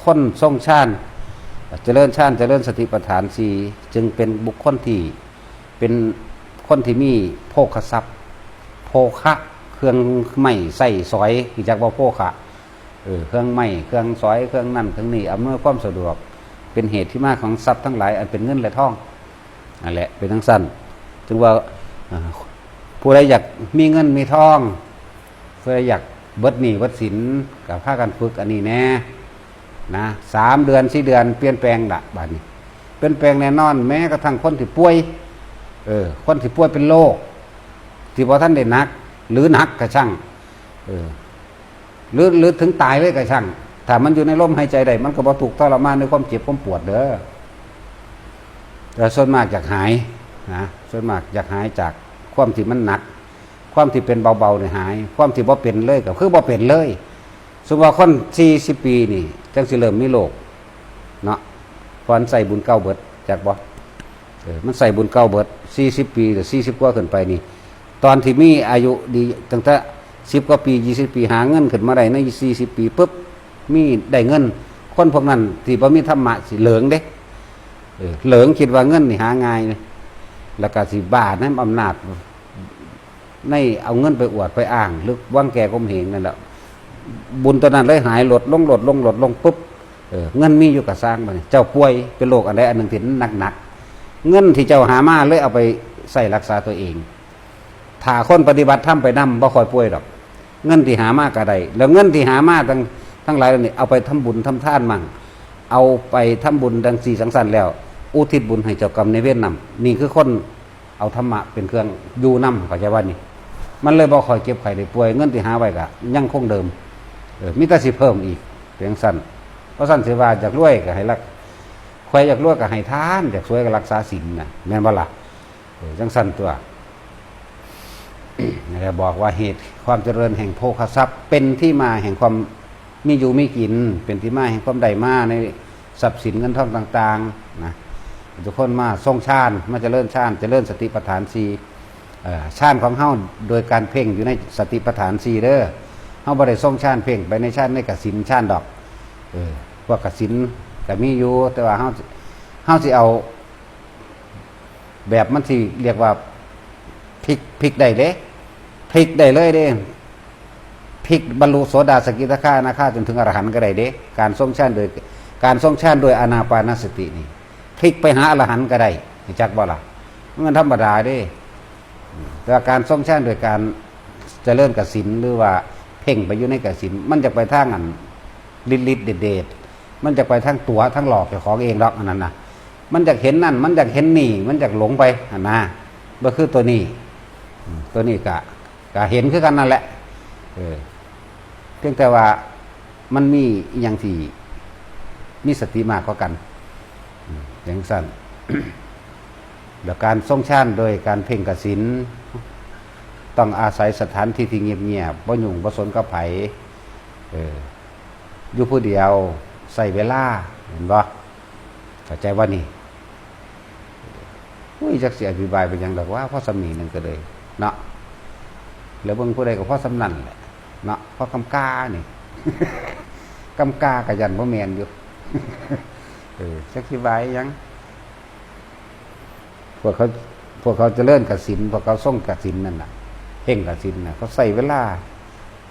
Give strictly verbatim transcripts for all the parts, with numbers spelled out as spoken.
คนทรงฌาน เจริญฌาน เจริญสติปัฏฐานสี่ จึงเป็นบุคคลที่ เป็นคนที่มีโภคทรัพย์ โภคะ เครื่องไม้ใช้สอย รู้จักบ่ โภคะ เออ เครื่องไม้ เครื่องสอย เครื่องนั่น เครื่องนี่ อำนวยความสะดวก เป็นเหตุที่มาของทรัพย์ทั้งหลาย อันเป็นเงินและทอง นั่นแหละ เป็นจั่งซั้น จึงว่า อ่า ผู้ใดอยากมีเงินมีทอง ผู้ใดอยากเบิดหนี้เบิดสิน ก็พากันฝึกอันนี้แหน่ นะ สามเดือน สี่เดือน เปลี่ยนแปลงละ บัดนี้ เปลี่ยนแปลงแน่นอน แม้กระทั่งคนที่ป่วย เออ คนที่ป่วยเป็นโรค ที่บ่ทันได้หนัก หรือหนักก็ช่าง เออ หรือ หรือถึงตายเลยก็ช่าง ถ้ามันอยู่ในลมหายใจได้ มันก็บ่ทุกข์ทรมานในความเจ็บความปวดเด้อ แต่ส่วนมากอยากหายนะ ส่วนมากอยากหายจากความที่มันหนัก ความที่เป็นเบาๆเนี่ยหาย ความที่บ่เป็นเลยก็คือบ่เป็นเลย สมมุติว่าคนสี่สิบปีนี่ จั่งสิเริ่มมีโรคเนาะ เพราะมันใส่บุญเก่าเบิด จักบ่ เออ มันใส่บุญเก่าเบิด สี่สิบปี หรือ สี่สิบ กว่าขึ้นไปนี่ ตอนที่มีอายุดี ตั้งแต่ สิบ กว่าปี ยี่สิบ ปี หาเงินขึ้นมาได้ใน สี่สิบ ปีปุ๊บ มีได้เงิน คนพวกนั้นที่บ่มีธรรมะสิเหลิงเด้ เออ เหลิง คิดว่าเงินนี่หาง่าย แล้วก็สิบ้าในอำนาจ ในเอาเงินไปอวดไปอ้าง หรือหวังแก่ข่มเหงนั่นแหละ บุญตัวนั้นเลยหาย ลดลง ลดลง ลดลงปุ๊บ เออ เงินมีอยู่ก็ซ่าง บัดนี้ เจ้าป่วยเป็นโรคอันใดอันหนึ่งที่มันหนักๆ เงินที่เจ้าหามาเลยเอาไปใช้รักษาตัวเอง ถ้าคนปฏิบัติธรรมไปนำ บ่ค่อยป่วยดอก เงินที่หามาก็ได้ แล้วเงินที่หามาทั้ง ทั้งหลายเหล่านี้ เอาไปทำบุญทำทานมั่ง เอาไปทำบุญดังสี่สังสรรค์แล้ว อุทิศบุญให้เจ้ากรรมนายเวรนำ นี่คือคนเอาธรรมะเป็นเครื่องอยู่นำ เข้าใจว่านี่ มันเลยบ่ค่อยเจ็บไข้ได้ป่วย เงินที่หาไว้ก็ยังคงเดิม เออ มีแต่สิเพิ่มอีก เป็นจั่งซั้น เพราะซั้นสิว่าอยากรวยก็ให้รัก ใครอยากรวยก็ให้ทาน อยากสวยก็รักษาศีลนะ แม่นบ่ล่ะ เออ จั่งซั้นตัว นี่แหละบอกว่าเหตุความเจริญแห่งโภคทรัพย์ เป็นที่มาแห่งความมีอยู่มีกิน เป็นที่มาแห่งความได้มาในทรัพย์สินเงินทองต่างๆ นะ ทุกคนมาทรงฌาน มาเจริญฌาน เจริญสติปัฏฐานสี่ เอ่อ ฌานของเฮาโดยการเพ่งอยู่ในสติปัฏฐานสี่เด้อ เฮาบ่ได้ทรงฌานเพ่งไปในฌานในกสิณฌานดอก เออ พวกกสิณก็มีอยู่ แต่ว่าเฮา เฮาสิเอา แบบมันสิเรียกว่าพลิก พลิกได้เด้ พลิกได้เลยเด้ พลิกบรรลุโสดา สกิทาคา อนาคา จนถึงอรหันต์ก็ได้เด้ การทรงฌานโดย การทรงฌานโดยอานาปานสตินี่ พลิกไปหาอรหันต์ก็ได้ รู้จักบ่ล่ะ มันธรรมดาเด้ แต่ว่าการทรงฌานโดยการเจริญกสิณ หรือว่าเพ่งไปอยู่ในกสิณ มันจะไปทางอันฤทธิ์ฤทธิ์เดชเดช มันจะไปทางตั๋วทางหลอกเจ้าของเองดอก อันนั้นนะ มันอยากเห็นนั่น มันอยากเห็นนี่ มันอยากหลงไป อันนะ บ่คือตัวนี้ อืม ตัวนี้กะ กะเห็นคือกันนั่นแหละ เออ เพียงแต่ว่ามันมีอหย่างที่มีสติมากกว่ากัน อืม จั่งซั้น แล้วการทรงฌานโดยการเพ่งกสิณ ต้องอาศัยสถานที่ที่เงียบๆ บ่ยุ่งบ่สนกับไผ เออ อยู่ผู้เดียว ใช้เวลา เห็นบ่ เข้าใจว่านี่ อุ้ย จักสิอธิบายไปหยังดอกว่า พอส่ำนี้หนึ่งก็เลย เนาะ แล้วเบิ่งผู้ใดก็พอส่ำนั่นแหละ เนาะ พอกำกานี่ กำกากะยันบ่แม่นอยู่ เออ จักสิบายหยัง พวกเขา พวกเขาเจริญกสิณ พวกเขาทรงกสิณนั่นน่ะ เพ่งกสิณน่ะ เขาใช้เวลา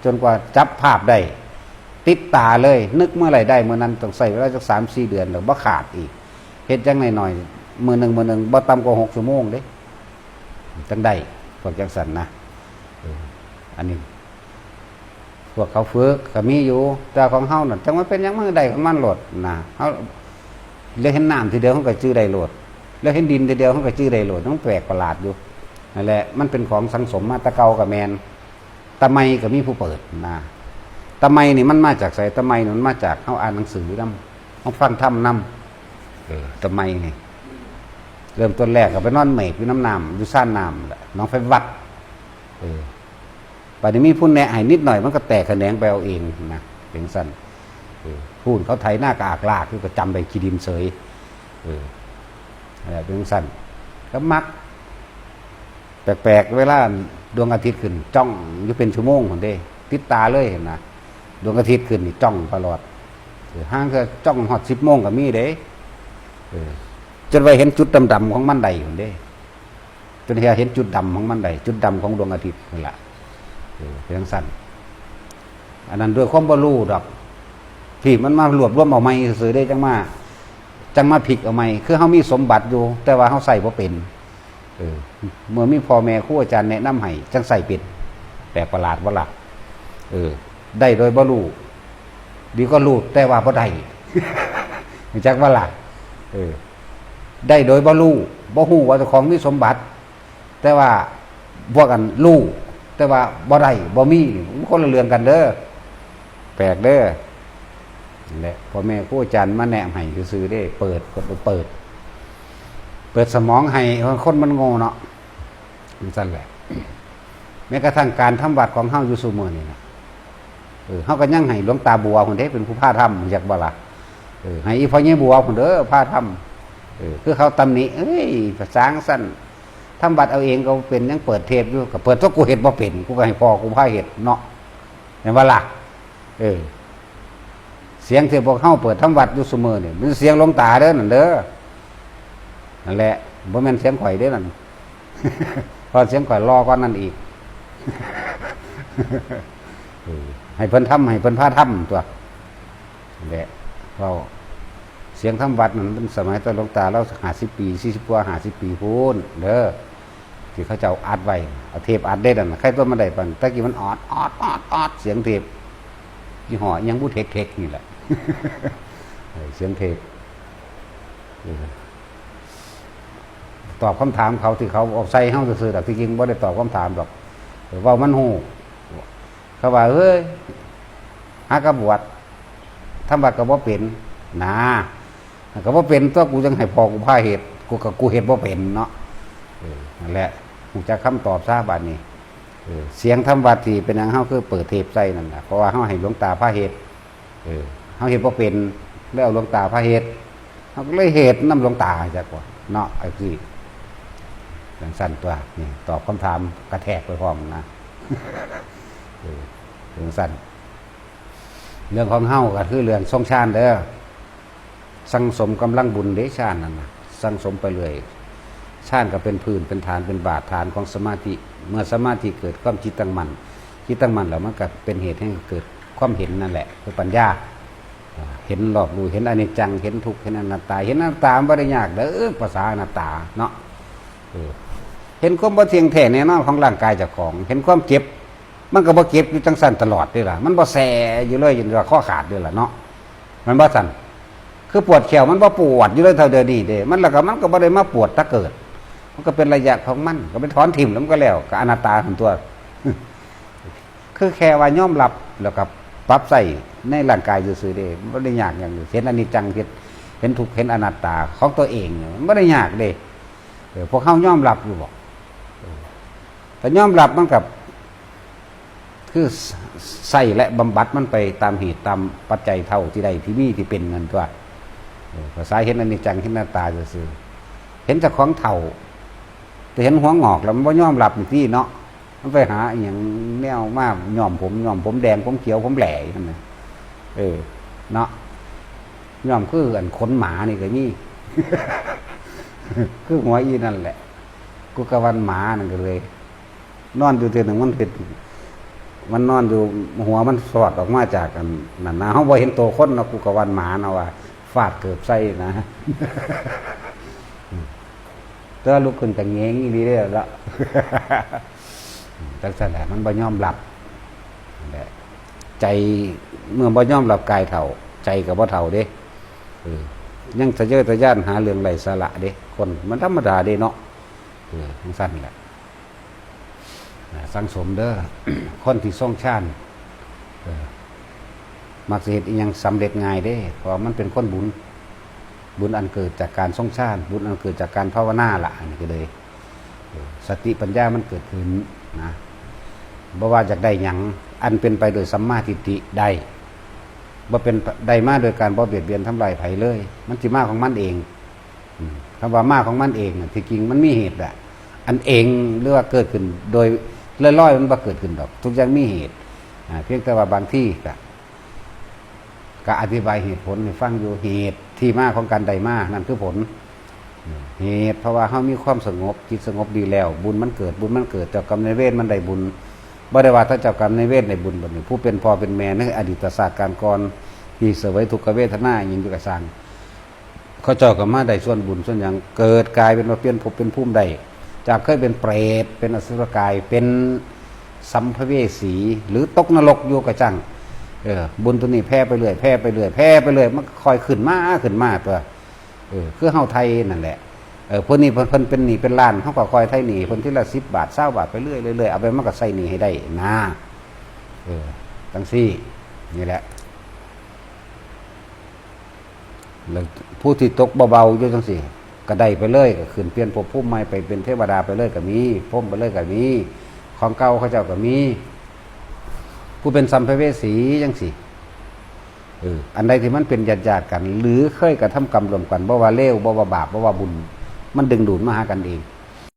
จนกว่าจับภาพได้ ติดตาเลย นึกเมื่อไหร่ได้เมื่อนั้น ต้องใช้เวลาจักสามสี่เดือน แล้วบ่ขาดอีก เฮ็ดจั่งหน่อยๆ มื้อหนึ่ง มื้อหนึ่ง บ่ต่ำกว่าหกชั่วโมงเด้ จั่งได้ พวกจั่งซั้นนะ เออ อันนี้ พวกเขาฝึกก็มีอยู่ แต่ของเฮานั่น จั่งมันเป็นหยังมันได้ของมันโลดนะ เฮา แล้วเห็นน้ำทีเดียวเฮาก็จื่อได้โลด แล้วเห็นดินทีเดียวเฮาก็จื่อได้โลด มันแปลกประหลาดอยู่ นั่นแหละ มันเป็นของสังสมมาแต่เก่าก็แม่น ตะไมก็มีผู้เปิดนะ ตะไมนี่มันมาจากไส ตะไมนี่มันมาจากเฮาอ่านหนังสือนำ เฮาฟังธรรมนำ เออ ตะไมนี่ เริ่มต้นแรกก็ไปนอนเมกอยู่น้ำน้ำ อยู่ซ่านน้ำแหละ หนองไฟวัด เออ บัดนี้มีผู้แนะให้นิดหน่อย มันก็แตกแขนงไปเอาเองนะ เป็นจั่งซั้น เออ พู้นเขาไถนากะอากลาก คือก็จำไปขี้ดินเสย เออ นั่นแหละ เป็นจั่งซั้น ก็มัก แปลกๆ เวลาดวงอาทิตย์ขึ้น จ้องอยู่เป็นชั่วโมงพุ้นเด้ ติดตาเลยหั้นนะ ดวงอาทิตย์ขึ้นนี่จ้องตลอด เออ ห่างเทื่อจ้องฮอดสิบโมงก็มีเด้ เออ จนว่าเห็นจุดดำๆของมันได้พุ่นเด้ จนเห็นจุดดำของมันได้ จุดดำของดวงอาทิตย์นั่นล่ะ เออ เป็นจั่งซั้น อันนั้นด้วยความบ่รู้ดอก ที่มันมารวบรวมเอาใหม่ซื่อๆเด้ จั่งมา จั่งมาพลิกเอาใหม่ คือเฮามีสมบัติอยู่ แต่ว่าเฮาใช้บ่เป็น เออ เมื่อมีพ่อแม่ครูอาจารย์แนะนำให้ จั่งใช้เป็น แปลกประหลาดบ่ล่ะ เออ ได้โดยบ่รู้ ดีกว่ารู้แต่ว่าบ่ได้ รู้จักบ่ล่ะ เออ ได้โดยบ่รู้ บ่ฮู้ว่าเจ้าของมีสมบัติ แต่ว่าพวกอันรู้ แต่ว่าบ่ได้ บ่มี มันคนละเรื่องกันเด้อ แปลกเด้อ นั่นแหละ พ่อแม่ครูอาจารย์มาแนะให้ซื่อๆเด้ เปิด ก็เปิด เปิดสมองให้ คนมันโง่เนาะ จั่งซั้นแหละ แม้กระทั่งการทำวัดของเฮาอยู่ซุมื้อนี่นะ เออ เฮาก็ยังให้หลวงตาบัวพุ่นเด้ เป็นผู้พาทำ รู้จักบ่ล่ะ เออ ให้อีพ่อใหญ่บัวพุ่นเด้อ พาทำ เออ คือเขาตำหนิ เอ้ย ภาษาจั่งซั้น ทำวัดเอาเองก็เป็น ยังเปิดเทปอยู่ ก็เปิดตัว กูเฮ็ดบ่เป็น กูก็ให้พ่อกูพาเฮ็ดเนาะ แม่นบ่ล่ะ เออ เสียงที่พวกเฮาเปิดทำวัดอยู่ซุมื้อนี่ มันเสียงหลวงตาเด้อนั่นเด้อ นั่นแหละ บ่แม่นเสียงข่อยเด้นั่น เพราะเสียงข่อยหล่อกว่านั้นอีก เออ ให้เพิ่นทำ ให้เพิ่นพาทำตั๊ว นั่นแหละ เว้า เสียงทำวัดนั่นมันสมัยตอนหลวงตาลาวห้าสิบปี สี่สิบกว่า ห้าสิบปีพู้นเด้อ ที่เขาเจ้าอัดไว้ เอาเทปอัดเด้นั่นน่ะ ใครตัวมันได้ปาน แต่กี้มันออด ออด ออด ออด เสียงเทป ยี่ห้ออิหยังบุ เทค เทค นี่แหละ เออ เสียงเทป เออ ตอบคำถามเขาที่เขาเอาใส่เฮาซื่อๆดอก ที่จริงบ่ได้ตอบคำถามดอก เออ เว้ามันฮู้ เขาว่า เฮ้ย หากะบวช ทำวัดก็บ่เป็น นะ ก็บ่เป็นตั๊ว กูจั่งให้พ่อกูพาเฮ็ด กูก็ กูเฮ็ดบ่เป็นเนาะ เออ นั่นแหละ รู้จักคำตอบซะบัดนี้ เออ เสียงทำวัดที่เป็นหยังเฮาคือเปิดเทปใส่นั่นน่ะ เพราะว่าเฮาให้หลวงตาพาเฮ็ด เออ เฮาเฮ็ดบ่เป็น เลยเอาหลวงตาพาเฮ็ด เฮาก็เลยเฮ็ดนำหลวงตาจักว่าเนาะ ไอ้ที่ จั่งซั้นตั๊ว นี่ ตอบคำถามกระแทกไปพร้อมนะ เออ จั่งซั้น เรื่องของเฮาก็คือเรื่องทรงฌานเด้อ สั่งสมกำลังบุญเด้ ฌานนั่นน่ะ สั่งสมไปเรื่อย ฌานก็เป็นพื้น เป็นฐาน เป็นบาดฐานของสมาธิ เมื่อสมาธิเกิดความจิตตั้งมั่น จิตตั้งมั่นแล้วมันก็เป็นเหตุให้เกิดความเห็นนั่นแหละ คือปัญญา อ่า เห็นรอบรู้ เห็นอนิจจัง เห็นทุกข์ เห็นอนัตตา เห็นอนัตตามันบ่ได้ยากเด้อ ภาษาอนัตตาเนาะ เออ เห็นความบ่เที่ยงแท้แน่นอนของร่างกายเจ้าของ เห็นความเจ็บ มันก็บ่เจ็บอยู่จั่งซั้นตลอดเด้ล่ะ มันบ่แซ่อยู่เลยจนว่าคอขาดเด้ล่ะเนาะ มันบ่ซั่น คือปวดแข้วมันบ่ปวดอยู่เลยเท่าเดี๋ยวนี้เด้ มันแล้วก็ มันก็บ่ได้มาปวดแต่เกิด มันก็เป็นระยะของมัน ก็ไปถอนถิ่มแล้วมันก็แล้ว ก็อนัตตาของตัว คือแค่ว่ายอมรับแล้วก็ปรับใช้ในร่างกายซื่อๆเด้ บ่ได้ยากหยัง เห็นอนิจจัง เห็น เห็นทุกข์ เห็นอนัตตาของตัวเอง มันบ่ได้ยากเด้ เออ พวกเฮายอมรับอยู่บ่ เออ ถ้ายอมรับมันก็ คือใช้และบำบัดมันไปตามเหตุตามปัจจัยเท่าที่ได้ที่มีที่เป็นนั่นตั๊ว เออ ภาษาเห็นอนิจจัง เห็นอนัตตาซื่อๆ เห็นเจ้าของเฒ่า แต่เห็นหัวงอกแล้วมันบ่ยอมรับจั่งซี้เนาะ มันไปหาอิหยังแนวมาย้อมผม ย้อมผมแดง ผมเขียว ผมแหล่อยู่หั่นน่ะ เออ เนาะ ย้อมคืออันขนหมานี่ก็มี คือหัวอีนั่นแหละ กุกกะวันหมานั่นก็เลย นอนอยู่เทื่อหนึ่งมันเห็น มันนอนอยู่ หัวมันสอดออกมาจากอันนั่นนะ เฮาบ่เห็นตัวคนเนาะ กุกกะวันหมาเนาะ ว่าฟาดเกือบใส่นะ แต่ว่าลุกขึ้นก็แหงงอีหลีเด้อละ จั่งซั้นแหละ มันบ่ยอมรับ นั่นแหละ ใจ เมื่อบ่ยอมรับกายเฒ่า ใจก็บ่เฒ่าเด้ เออ ยังทะเยอทะยานหาเรื่องไร้สาระเด้ คนมันธรรมดาเด้เนาะ เออ จั่งซั้นแหละ นะ สั่งสมเด้อ คนที่ทรงฌาน เออ มักสิเฮ็ดอิหยังสำเร็จง่ายเด้ เพราะว่ามันเป็นคนบุญ บุญอันเกิดจากการทรงฌาน บุญอันเกิดจากการภาวนาล่ะ อันนี้ก็เลย เออ สติปัญญามันเกิดขึ้นนะ บ่ว่าอยากได้หยัง อันเป็นไปโดยสัมมาทิฏฐิได้ บ่เป็น ได้มาโดยการบ่เบียดเบียนทำลายไผเลย มันสิมาของมันเอง อืม คำว่ามาของมันเองน่ะ ที่จริงมันมีเหตุแหละ อันเองหรือว่าเกิดขึ้นโดยลอยๆ มันบ่เกิดขึ้นดอก ทุกอย่างมีเหตุ อ่า เพียงแต่ว่าบางทีก็ ก็อธิบายเหตุผลให้ฟังอยู่ เหตุที่มาของการได้มานั่นคือผล เหตุเพราะว่าเฮามีความสงบ จิตสงบดีแล้ว บุญมันเกิด บุญมันเกิด เจ้ากรรมนายเวรมันได้บุญ บ่ได้ว่าถ้าเจ้ากรรมนายเวรได้บุญบัดนี้ ผู้เป็นพ่อเป็นแม่ในอดีตชาติการก่อน ที่เสวยทุกขเวทนาอิหยังอยู่กะซ่าง เขาเจ้าก็มาได้ส่วนบุญส่วนหยัง เกิดกลายเป็นว่าเปลี่ยนภพเป็นภูมิได้ จากเคยเป็นเปรต เป็นอสุรกาย เป็นสัมภเวสี หรือตกนรกอยู่กะซ่าง เออ บุญตัวนี้แผ่ไปเรื่อย แผ่ไปเรื่อย แผ่ไปเรื่อย มันก็ค่อยขึ้นมา ขึ้นมาตัว เออ คือเฮาไถ่นั่นแหละ เออ พวกนี้เพิ่น เพิ่นเป็นหนี้เป็นล้าน เฮาก็ค่อยไถ่หนี้เพิ่นทีละสิบบาท ซาวบาท ไปเรื่อย เรื่อย เรื่อย เอาไปมันก็ใส่หนี้ให้ได้นะ เออ จั่งซี้ นี่แหละ แล้วผู้ที่ตกเบาๆอยู่จั่งซี้ ก็ได้ไปเลย ก็ขึ้นเปลี่ยนภพภูมิใหม่ ไปเป็นเทวดาไปเลยก็มี พรหมไปเลยก็มี ของเก่าเขาเจ้าก็มี ผู้เป็นสัมภเวสีจั่งซี้ เออ อันใดที่มันเป็นญาติๆกัน หรือเคยกระทำกรรมร่วมกัน บ่ว่าเลว บ่ว่าบาป บ่ว่าบุญ มันดึงดูดมาหากันเอง